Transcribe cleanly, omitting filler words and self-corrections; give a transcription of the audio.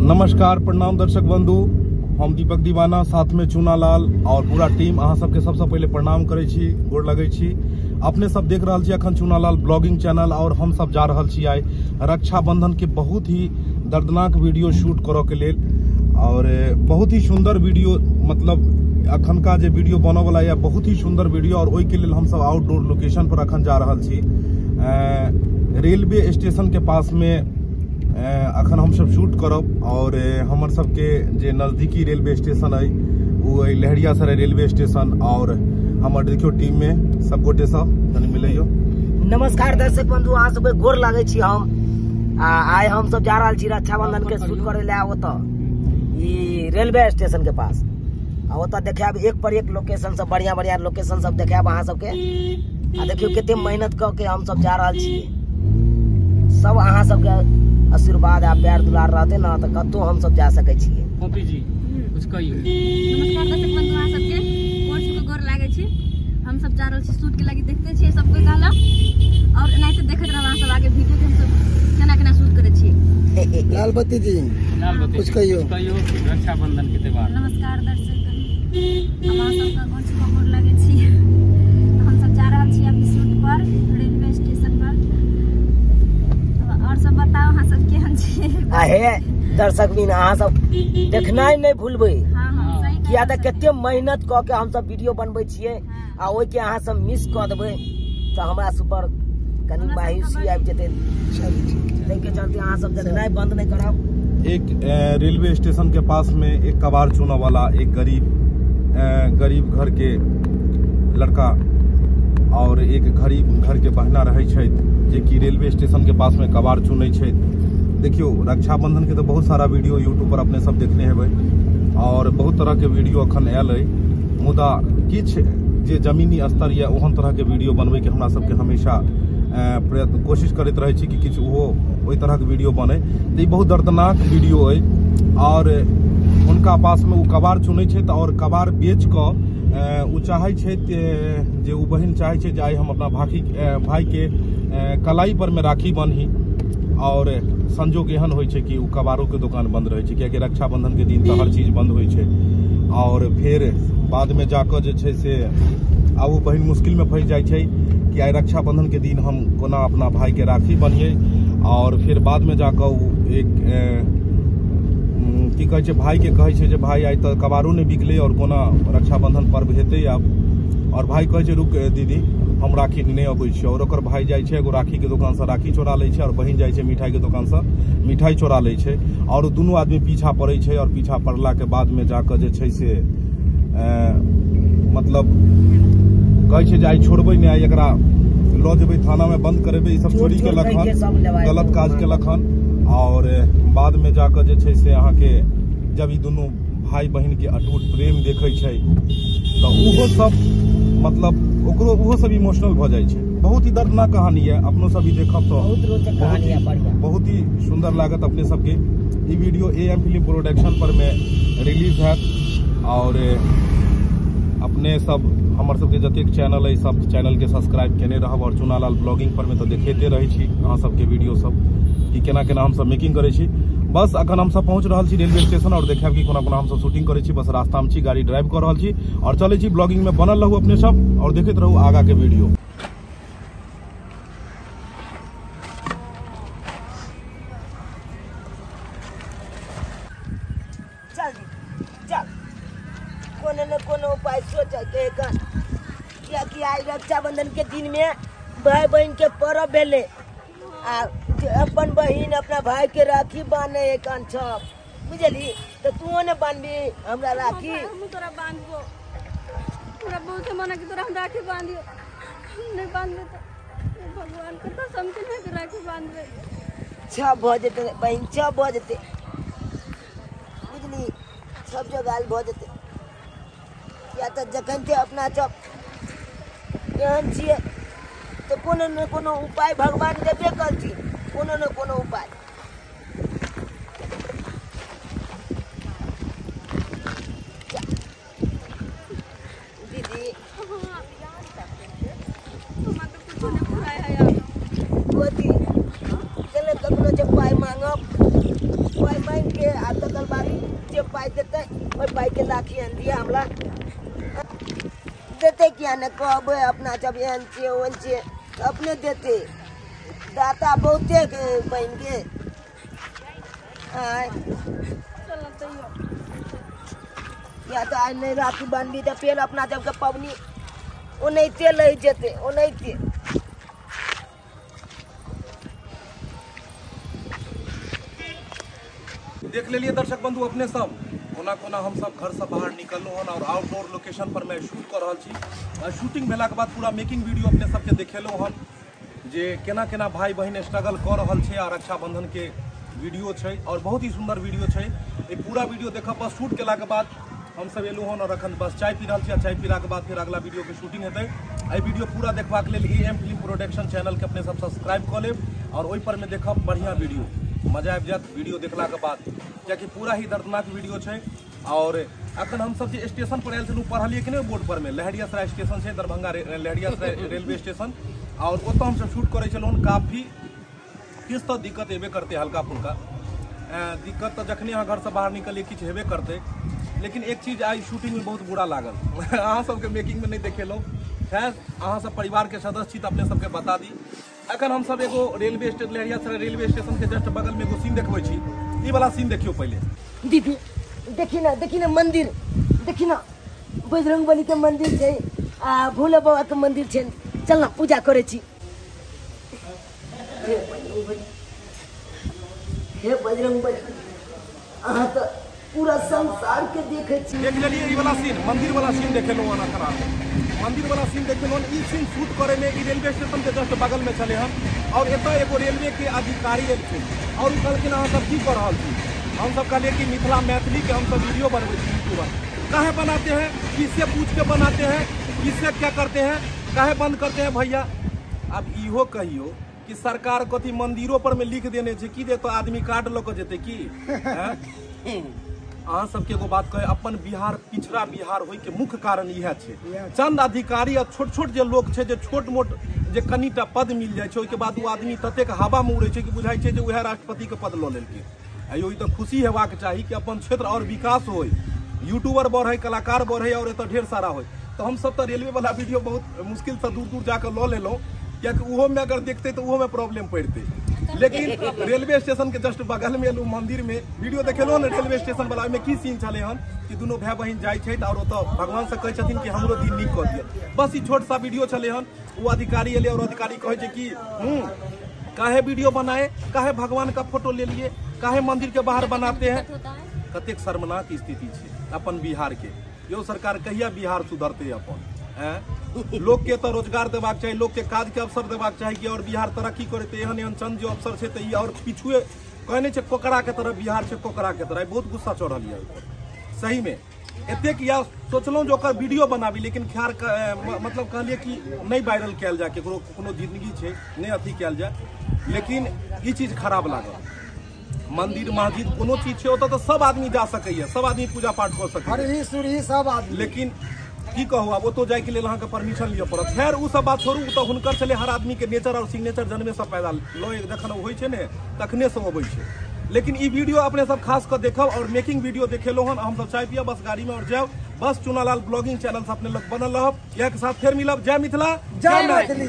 नमस्कार प्रणाम दर्शक बंधु, हम दीपक दीवाना, साथ में चुनालाल और पूरा टीम अहाँ सबके सबसे पहले प्रणाम करै छी, गोर लगै छी। अपने सब देख रहल छी अखन चुनालाल ब्लॉगिंग चैनल और हम सब जा रहल छी आइ रक्षाबंधन के बहुत ही दर्दनाक वीडियो शूट करऽ के लेल और बहुत ही सुंदर वीडियो, मतलब अखनका जे वीडियो बनऽ वाला या बहुत ही सुंदर वीडियो और ओहि के लेल हम सब आउटडोर लोकेशन पर अखन जा रहल छी। रेलवे स्टेशन के पास में अखन हम सब शूट करब और हमर सबके जे नज़दीकी रेलवे स्टेशन है वो है लहरियासराय रेलवे स्टेशन और हमर देखियो टीम में सब गोटे सब तनी मिलैयो। नमस्कार दर्शक बंधु, अहाँ सबके गोर लागै छी। हम आइ हम सब जा रहल छी रक्षाबंधन के शूट करे ला ओतऽ ई रेलवे स्टेशन के पास। आ ओतऽ देखायब एक पर एक लोकेशन सब, बढ़िया बढ़िया लोकेशन सब देखायब अहाँ सबके। आ देखियो कते मेहनत कऽ के हम सब जा रहल छी। सब अहाँ सबके आशीर्वाद आ प्यार दुलार रहते ना तो कतौ हम सब जा सकै छियै। पॉपी जी कुछ कहियो। नमस्कार दर्शक बंधु, अहाँ सबके गोर छू के गोर लागै छी। हम सब जा रहल छी शूट के लागी, देखते छियै सब कोई कहला और एनाहिते देखैत रहब अहाँ सब आगे वीडियो के हम सब केना केना शूट करै छियै। लालबत्ती जी, लालबत्ती कुछ कहियो। कहियो रक्षाबंधन के त्योहार। नमस्कार दर्शक, हम अहाँ सबके गोर छू के गोर लागै छी। हम सब जा रहल छी अभी शूट पर रेलवे स्टेशन पर। और सब बताओ अहाँ सब केहन छी? आहे दर्शक बिन अहाँ सब देखनाइ नहि भूलबै। हाँ, सही किया तऽ कते मेहनत कऽ के हम सब वीडियो बनबै छियै आ ओहिके अहाँ सब मिस कऽ देबै तऽ हमरा सब पर कनि मायूसी आबि जेतै। ताहिके चलते अहाँ सब देखनाइ बंद नहि करब। एक रेलवे स्टेशन के पास में एक कबाड़ चूना वाला एक गरीब घर के लड़का और एक गरीब घर के बहना रहै छथि जे कि रेलवे स्टेशन के पास में कबाड़ चुनै छथि। देखियो रक्षाबंधन के तो बहुत सारा वीडियो यूट्यूब पर अपने सब देखने हेबै और बहुत तरह के वीडियो अखन आयल है, मुदा किछु जे जमीनी स्तर यऽ ओहन तरह के वीडियो बनबै के हमरा सबके हमेशा प्रयत्न कोशिश करैत रहै छी कि किछु ओहो ओहि तरह के वीडियो बने। तऽ ई बहुत दर्दनाक वीडियो अइ और हुनका पास में ओ कबाड़ चुनै छथि और कबाड़ बेच कऽ ओ चाहै छथि जे ओ बहिन चाहै छै जे आइ हम अपना भाई के कलाई पर में राखी बान्ही और संजोग एहन होइ छै कि ओ कबाड़ो के दुकान बंद रहै छै, कियाकि रक्षाबंधन के दिन तऽ हर चीज बंद होइ छै। और फेर बाद में जाकऽ जे छै से आब ओ बहिन मुश्किल में फँसि जाइ छै कि आइ रक्षाबंधन के दिन हम कोना अपना भाई के राखी बन्हियै। और फिर बाद में जाकऽ ओ एक की कहै छै भाई के कहै छै जे भाई आइ तऽ कबाड़ो नहि बिकलै और कोना रक्षाबंधन पर्व हेतै आब। और भाई कहै छै रुक दीदी हम राखी नहि अबै छी और ओकर भाई जाइ छै एगो राखी के दोकानसँ राखी चोरा लै छै और बहिन जाइ छै मिठाई के दोकानसँ मिठाई चोरा लै छै और दुनू आदमी पीछा पड़ै छै और पीछा पड़लाके बादमे जाकऽ जे छै से मतलब कहै छै जे आइ छोड़बै नहि, आइ एकरा लऽ जेबै थानामे बंद करेबै, ई सब चोरी केलक हन, गलत काज केलक हन। और बादमे जाकऽ जे छै से अहाँके जब ई दुनू भाई बहिन के अटूट प्रेम देखै छै तऽ ओहो सब मतलब ओकरो ओहो सब इमोशनल भऽ जाइ छै। बहुत ही दर्दनाक कहानी है, अपनो सब ई देखब तऽ बहुत रोचक कहानी है, बढ़िया बहुत ही सुंदर लागत अपने सबके। ई वीडियो AM film production पर में रिलीज हैत और अपने सब हमर सबके जतेक चैनल है सब चैनल के सब्सक्राइब केने रहब और चुनालाल ब्लॉगिंग पर में तऽ देखेते रहै छी अहाँ सबके वीडियो सब कि केना केना हम सब मेकिंग करै छी। बस अखन हम सब पहुँच रहल छी रेलवे स्टेशन और देखायब कि कोना कोना हम सब शूटिंग करै छी। बस रास्ता में छी, गाड़ी ड्राइव कऽ रहल छी और चलै छी। ब्लॉगिंग में बनल रहू अपने सब और देखैत रहू आगा के वीडियो। चल चल कोनो न कोनो उपाय सोचै के कियाकि आइ रक्षाबंधन के दिन में भाई बहन के पर्व भेलै आ अपन बहिन अपना भाई के राखी बांधे एकान छप बुझली तो तू ने बांधबी हमरा राखी। हम तोरा बांधबो, तोरा बहुत मन है कि तोरा हम राखी बांधियो, नहीं बांधबे तो भगवान के कसम के नहीं राखी बांधबे। छप भऽ जेतै बहिन, छप भऽ जेतै बुझली, सब जगह भऽ जेतै। किया तऽ जखन ते अपना सब एहन छियै तऽ कोनो ने कोनो उपाय भगवान देबे करथिन, कोनो न कोनो उपाय। दीदी चल कखनो जे पाइ मांगब, पाइ मांगि के आ जे पाइ देतै ओहि पाइके राखी आनि दिअ हमरा। देतै किया नहि कहबै, अपना जब एहन छियै ओहन छियै तऽ अपने देतै। दाता बहुते बहिनके। आँय या तऽ आइ नहि राखी बान्हबी तऽ फेर अपना सबके पबनी ओनाहिते लहि जेतै, ओनाहिते। देख लेलिए दर्शक बंधु अपने सब कोना कोना हम सब घर से बाहर निकललहुँ हन और आउटडोर लोकेशन पर मैं शूट कर रहल छी। शूटिंग भेलाके बाद पूरा मेकिंग वीडियो अपने सबके देखेलहुँ हन जे केना केना भाई बहिन स्ट्रगल कर रहल छै आ रक्षाबंधन के वीडियो छै और बहुत ही सुंदर वीडियो छै। ई पूरा वीडियो देखब। बस शूट केलाके बाद हम सब एलहुँ हन और अखन बस चाय पी रहल छी आ चाय पीलाके बाद फिर अगला वीडियो के शूटिंग हेतै। एहि वीडियो पूरा देखबाक लेल AM film production channel के अपने सब सब्सक्राइब कऽ लेब और ओहि पर में देखब बढ़िया वीडियो, मजा आबि जायत वीडियो देखलाके बाद, कियाकि पूरा ही दर्दनाक वीडियो छै। और अखन हम सब जे स्टेशन पर आयल छलहुँ पढ़लियै कि नहि बोर्ड पर में, लहेरियासराय स्टेशन छै, दरभंगा लहेरियासराय रेलवे स्टेशन, और ओतऽ हमसब शूट करै छलहुँ। काफी किछु तऽ दिक्कत एबे करतै, हल्का फुल्का दिक्कत तऽ जखने अहाँ घरसँ बाहर निकलियै किछु हेबे करतै। लेकिन एक चीज आइ शूटिंगमे बहुत बुरा लागल, अहाँ सबके मेकिंगमे नहि देखेलहुँ। खैर अहाँ सब परिवारके सदस्य छी तऽ अपने सबके बता दी। अखन हमसब एगो railway station Laheriasarai railway station के जस्ट बगलमे एगो सीन देखबै छी, ई वाला सीन देखियौ पहिले। दीदी देखी ना, देखी ना मंदिर, देखी ना बजरंगबली के मंदिर छै आ भोला बाबा के मंदिर छै, चल ना पूजा करै छी। हे बजरंगबली, हे बजरंगबली, अहाँ तऽ पूरा संसार के देखै छी। देख लेलियै ई वाला सीन, मंदिर वाला सीन देखेलहुँ हन अखन। मंदिर वाला सीन देखेलहुँ, ई सीन शूट करे में ई रेलवे स्टेशन के जस्ट बगल में छलै हन और एतऽ एगो रेलवे के अधिकारी एलखिन और ओ कहलखिन अहाँ सब की कऽ रहल छी। हम सब कहलियै कि मिथिला मैथिली के हम सब वीडियो बनबै छी यूट्यूबर, काहे बनाते हैं, किससे पूछ के बनाते हैं, किससे क्या करते हैं, काहे बंद करते हैं भैया। अब इहो कहियो कि सरकार कथी मंदिरों पर में लिख देने छै कि जे तो आदमी कार्ड लऽ कऽ जेतै की। अहाँ सबके एगो बात कहे, अपन बिहार पिछड़ा बिहार होय के मुख्य कारण इएह छै। चंद अधिकारी आ छोट छोट जे लोक छै जे छोट मोट जे कनिटा पद मिल जाइ छै ओहिके बाद ओ आदमी ततेक हवा में उड़ै छै कि बुझाइ छै जे उएह राष्ट्रपति के पद लऽ लेलकै। आइयो ई तऽ खुशी हेबाक चाही कि अपन क्षेत्र और विकास होय, यूट्यूबर बढ़े, कलाकार बढ़े और एतऽ ढेर सारा होय। तऽ हमसब तऽ रेलवे वाला वीडियो बहुत मुश्किल से दूर दूर जाकऽ लऽ लेलहुँ, कियाकि ओहोमे अगर देखते तऽ ओहोमे प्रॉब्लम पड़तै। लेकिन रेलवे स्टेशन के जस्ट बगल में एलहुँ मंदिर में वीडियो देखेलहुँ ने रेलवे स्टेशन वाला, ओहिमे की सीन छलै हन कि दुनू भाय बहिन जाइ छै और ओतऽ भगवान से कहै छथिन कि हमरो दिन नीक कऽ दिअ। बस ई छोट सा वीडियो छलै हन। ओ अधिकारी एलै और अधिकारी कहै छै कि काहे वीडियो बनाए, काहे भगवान का फोटो ले लिए, काहे मंदिर के बाहर बनाते हैं। कतेक शर्मनाक स्थिति छै अपन बिहार के। यो सरकार कहिया बिहार सुधरतै अपन? लोक के तो रोजगार देबाक चाही, लोक के काज के अवसर देबाक चाही कि और बिहार तरक्की करते। एहन एहन चंद जो अवसर छै तऽ ई और पिछुए कहने छै कोकरा के तरह बिहार छै, कोकरा के तरह। बहुत गुस्सा चढ़ल यऽ ओहिपर सही में एतेक। या सोचलहुँ जे ओकर वीडियो बनाबी, लेकिन खैर मतलब कहलियै कि नहि वायरल कयल जाय, केकरो कोनो जिंदगी छै नहि अथी कयल जाय। लेकिन ई चीज खराब लागल। मंदिर मस्जिद कोनो चीज छै ओतऽ तऽ सब आदमी जा सकैया, सब आदमी पूजा पाठ कऽ सकैया, सुरही सब आदमी। लेकिन की कहू आब ओतऽ जायके लेल अहाँके परमिशन लिअ पड़त। खैर ओ सब बात छोड़ू, ओ तऽ हुनकर छलै। हर आदमीके नेचर और सिग्नेचर जन्मेसँ पैदा लऽ जखन होइ छै ने तखनेसँ अबै छै। लेकिन ई वीडियो अपने सब खास कऽ देखब और मेकिंग वीडियो देखेलहुँ हन। हमसब चाय पियब बस गाड़ी में और जायब। बस चुनालाल ब्लॉगिंग चैनल से अपने लोग बनल रहब। इएह के साथ फेर मिलब। जय मिथिला, जय मैथिली।